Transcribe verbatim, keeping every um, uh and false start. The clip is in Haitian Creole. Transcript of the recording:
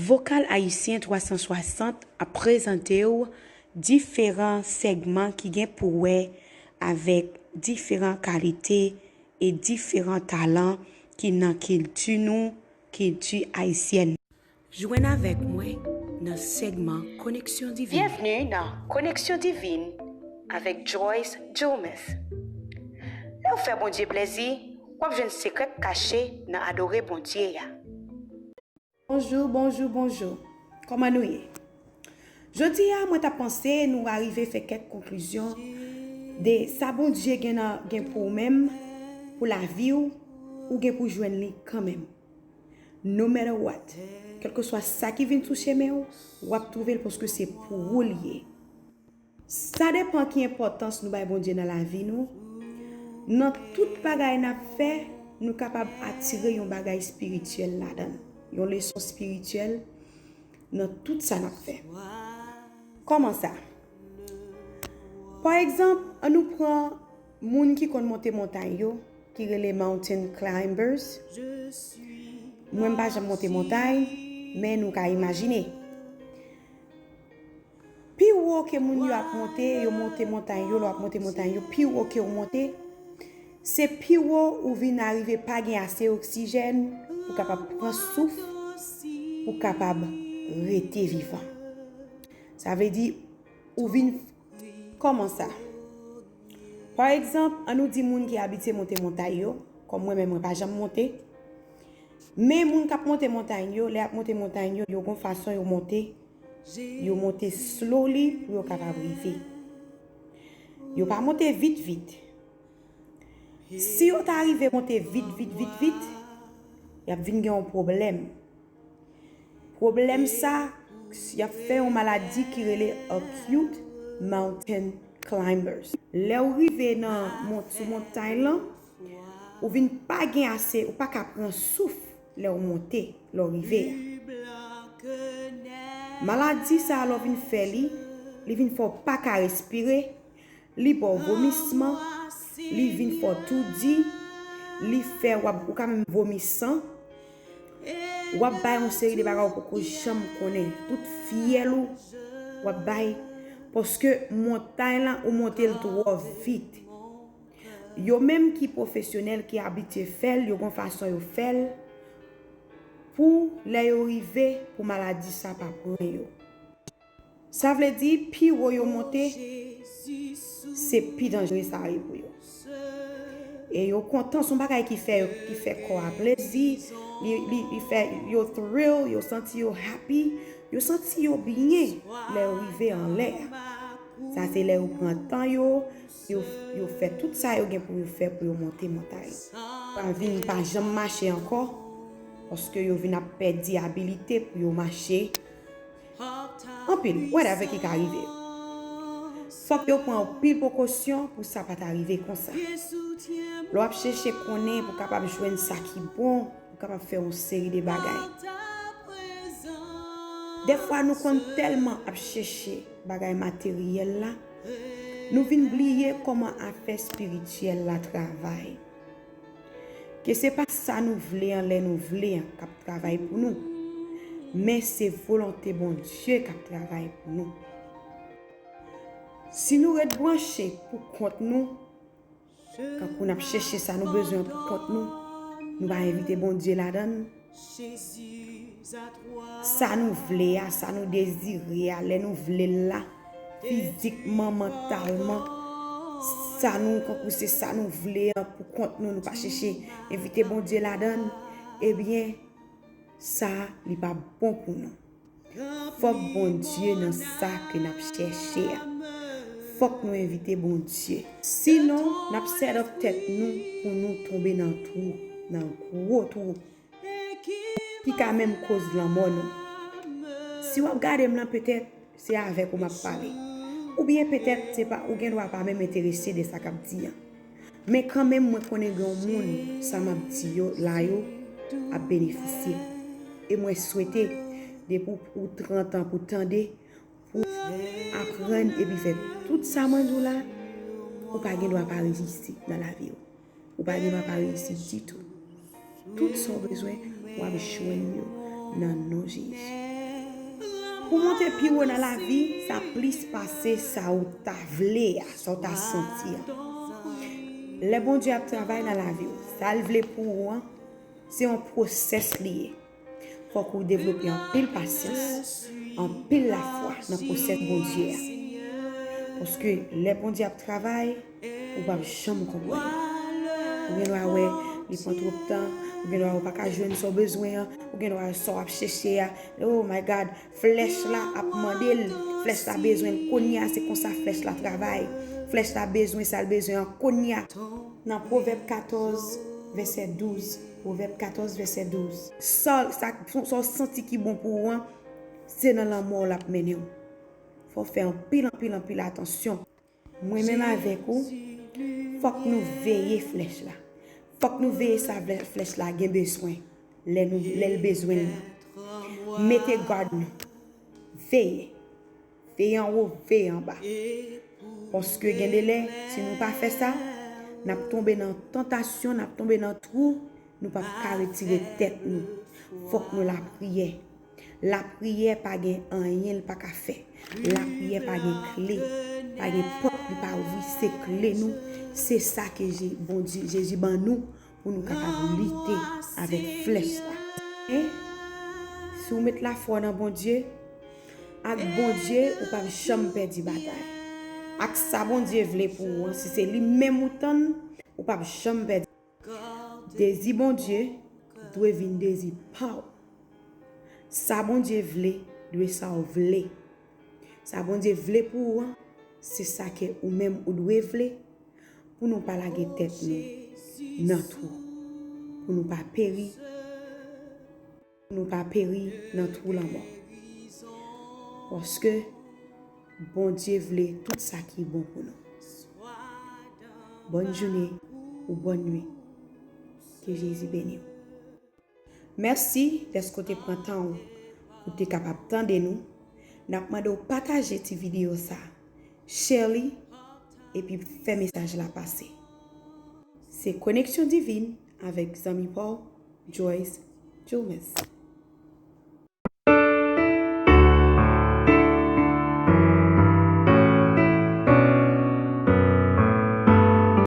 Vokal Ayisyen twa san swasant ap prezante w diferan sègman ki gen pou wè avèk diferan kalite e diferan talan ki nan kilti nou, kilti ayisyèn. Jwenn avèk mwen nan sègman Koneksyon Divin. Byenvni nan Koneksyon Divin avèk Joyce Jomes. Lè w fè Bondye plèzi, w ap jwenn sekrè k kache nan adore Bondye a. Bonjou, bonjou, bonjou. Kòman nou ye? Jodi a, mwen t ap panse nou arive fè kèk konklizyon de sa Bondye gen nan, gen pou ou menm, pou lavi w, ou gen pou jwenn li kanmenm. No matter what. Kèlkeswa sa ki vin sou chemen w, w ap twouve l paske se pou ou li ye. Sa depan ki enpòtans nou bay Bondye nan lavi nou. Nan tout bagay n ap fè, nou kapab atire yon bagay espirityèl ladan l, yon leson espirityèl nan tout sa n ap fè. Kòman sa? Pa egzanp, ann nou pran moun ki konn monte montay yo, ki rele mountain climbers. Mwen, m pa janm monte montay, men nou ka imajine. Pi wo ke moun yo ap monte, yo monte montay yo, lè w ap monte montay yo, pi wo ke w monte, se pi wo ou vin arive pa gen ase oksijèn pou kapab pran souf, pou kapab rete vivan. Sa vle di, ou vin, kòman sa? Pa egzanp, ann nou di moun ki abitye monte montay yo, kòm mwen menm, mwen pa janm monte. Men moun k ap monte montay yo, lè y ap monte montay yo, yo gon fason yo monte. Yo monte slowly pou yo kapab rive. Yo pa monte vit vit. Si yo ta rive monte vit, vit, vit, vit, y ap vin gen yon pwoblèm. Pwoblèm sa, y ap fè yon maladi ki rele acute mountain climbers. Lè w rive nan mont, sou montay lan, ou vin pa gen ase, ou pa ka pran souf lè w monte, lè w rive a. Maladi sa a, lè w vin fè li, li vin fè w pa ka respire, li ba w vomisman, li vin fè w toudi, li fè w ap, ou ka menm vomi san, w ap bay yon seri de bagay ou poko janm konnen, tout fyèl ou, w ap bay, paske montay lan, ou monte l twò vit. Yo menm ki pwofesyonèl, ki abitye fè l, yo gon fason yo fè l pou lè yo rive, pou maladi sa pa pran yo. Sa vle di, pi wo yo monte, se pi danjere sa ye pou yo. E yo kontan, se yon bagay ki fè, ki fè kò a plezi, li, li, li fè yo thrill, yo santi yo happy, yo santi yo byen lè yo rive anlè a. Sa se lè yo pran tan yo, yo, yo fè tout sa yo gen pou yo fè pou yo monte montay. Pa vin pa janm mache ankò, paske yo vin ap pèdi abilite pou yo mache. Anpil, whatever ki ka rive. Fòk yo pran anpil prekosyon pou sa pa ta rive konsa. Lè w ap chèche konnen pou kapab jwenn sa ki bon, pou kapab fè yon seri de bagay. Dèfwa nou konn tèlman ap chèche bagay materyèl la, nou vin bliye kòman afè espirityèl la travay. Ke se pa sa nou vle an lè nou vle an k ap travay pou nou, men se volonte Bondye k ap travay pou nou. Si nou ret branche pou kont nou, kankou n ap chèche sa nou bezwen pou kont nou, nou pa envite Bondye ladan l. Sa nou vle a, sa nou dezire a, lè nou vle l la, fizikman, mantalman, sa nou, kankou se sa nou vle an pou kont nou, nou pa chèche envite Bondye ladan l, ebyen, sa, li pa bon pou nou. Fòk Bondye nan sa ke n ap chèche a. Fòk nou envite Bondye. Sinon, n ap set up tèt nou pou nou tonbe nan twou, nan gwo twou, ki ka menm koz lanmò nou. Si w ap gade m lan, petèt, se avèk ou m ap pale. Oubyen petèt, se pa, ou gen dwa pa menm enterese de sa k ap di an. Men kanmenm, mwen konnen gen yon moun, sa m ap di yo la yo ap benefisye. E mwen swete, depi w trant an pou tande, pou aprann epi fè tout sa mwen di w la, ou pa gen dwa pa reyisi nan lavi w. Ou pa gen dwa pa reyisi ditou. Tout sa w bezwen, w ap jwenn yo nan non Jezi. Pou w monte pi wo nan lavi, sa plis pase sa w ta vle a, sa w ta santi a. Lè Bondye ap travay nan lavi w, sa l vle pou ou an, se yon pwosès li ye. Fòk ou devlope anpil pasyans, anpil lafwa nan pwosès Bondye a. Paske lè Bondye ap travay, ou p ap janm konprann. Ou gen dwa wè li pran twòp tan, ou gen dwa wè ou pa ka jwenn sa w bezwen an, ou gen dwa wè sa w ap chèche a. Oh my God, flèch la ap mande l, flèch la bezwen l kounye a, se konsa flèch la travay. Flèch la bezwen sa l bezwen an kounye a. Nan Pwovèb katòz, vèsè douz, Pwovèb katòz, vèsè douz. Sa, sa, sa w santi ki bon pou ou an, se nan lanmò w l ap mennen w. Fò w fè anpil, anpil, anpil atansyon. Mwen menm avèk ou, fòk nou veye flèch la. Fòk nou veye sa flè- flèch la gen bezwen lè nou lè l bezwen l nan. Mete gad nou. Veye. Veye anwo, veye anba. Paske gen de lè, si nou pa fè sa, n ap tonbe nan tantasyon, n ap tonbe nan twou, nou p ap ka retire tèt nou. Fòk nou lapriyè. Lapriyè pa gen anyen l pa ka fè. Lapriyè pa gen kle, pa gen pòt li pa ouvri, se kle nou. Se sa ke Je- Bondye, Jezi ban nou pou nou kapab lite avèk flèch la. E si w met lafwa w nan Bondye, ak Bondye, ou p ap janm pèdi batay. Ak sa Bondye vle pou ou an, si se li menm ou tann, ou p ap janm pèdi. Dezi Bondye dwe vin dezi pa w. Sa Bondye vle dwe sa w vle. Sa Bondye vle pou ou an, se sa ke ou menm ou dwe vle, pou nou pa lage tèt nou nan twou, pou nou pa peri, pou nou pa peri nan twou lanmò. Paske Bondye vle tout sa ki bon pou nou. Bòn jounen ou bòn nuit. Ke Jezi beni w. Mèsi dèske w te pran tan w pou w te kapab tande nou. N ap mande w pataje ti videyo sa, share li, epi fè mesaj la pase. Se Koneksyon Divin avèk zanmi pa w, Joyce Jomes.